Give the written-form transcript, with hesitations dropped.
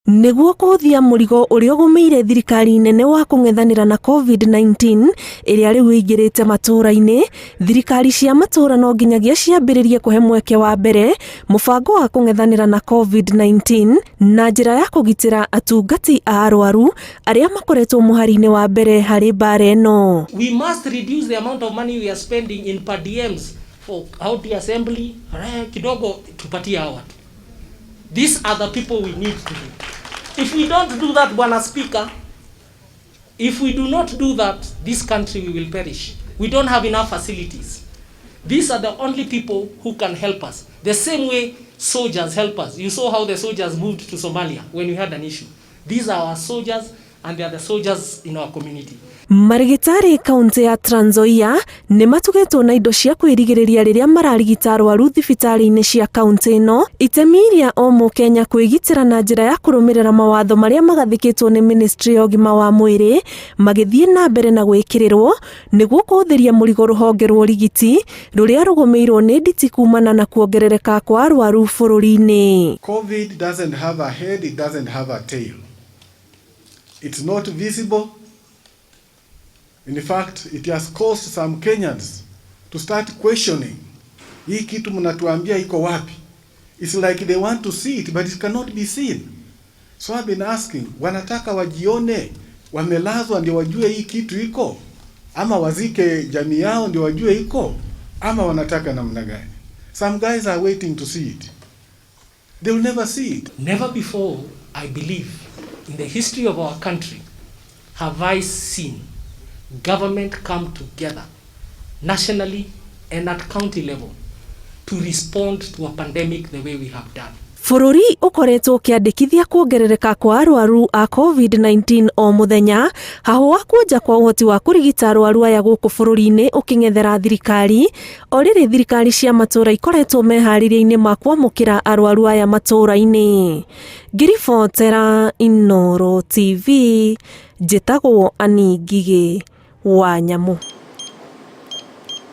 Nĩguo kũhũthia mũrigo ũrĩa ũgũmĩire thirikari nene wa kũng'ethanĩra na Covid-19 ĩrĩa rĩu ĩingĩrĩte matũũra-inĩ, thirikari cia matũũra no nginyagia ciambĩrĩrie kũhe mweke wa mbere mũbango wa kũng'ethanĩra na Covid-19 na njĩra ya kũgitĩra atungati a arwaru arĩa makoretwo mũhari-inĩ wa mbere harĩ mbaara ĩno. We must reduce the amount of money we are spending in per diems for county assembly. Kidogo tupatie hawa watu. These are the people we need to do. If we don't do that, Bwana Speaker, if we do not do that, this country we will perish. We don't have enough facilities. These are the only people who can help us. The same way soldiers help us. You saw how the soldiers moved to Somalia when we had an issue. These are our soldiers and they are the soldiers in our community. Marigitari kaunti ya Trans Nzoia nĩ matugĩtwo na indo cia kwĩrigĩrĩria rĩrĩa mararigita arwaru thibitarĩ-inĩ cia kaunti ĩno, itemi rĩa o mũkenya kwĩgitĩra na njĩra ya kũrũmĩrĩra mawatho marĩa magathĩkĩtwo nĩ ministry ya ũgima wa mwĩrĩ magĩthiĩ na mbere na gwĩkĩrĩrwo nĩguo kũhũthĩria mũrigo rũhonge rwa ũrigiti rũrĩa rũgũmĩirwo nĩ nditi kumana na kuongerereka kwa arwaru bũrũri-inĩ. COVID doesn't have a head, it doesn't have a tail. It's not visible. In fact, it has caused some Kenyans to start questioning, hii kitu mnatuambia iko wapi? It's like they want to see it, but it cannot be seen. So I've been asking, wanataka wajione wamelazwa ndio wajue hii kitu iko, ama wazike jamii yao ndio wajue iko, ama wanataka namna gani? Some guys are waiting to see it. They will never see it. Never before, I believe, in the history of our country, have I seen government come together nationally and at county level to respond to a pandemic the way we have done. Bũrũri ũkoretwo ũkĩandĩkithia kuongerereka kwa arwaru a COVID-19 o mũthenya, hahũ wa kuonja kwa ũhoti wa kũrigita arwaru aya gũkũ bũrũri-inĩ ũkĩng'ethera thirikari. O rĩrĩ thirikari cia matũũra ikoretwo meharĩria-inĩ ma kwamũkĩra arwaru aya matũũra-inĩ. Ngĩribotera Inooro TV, njĩtagwo Annie Ngigĩ wa Nyamũ.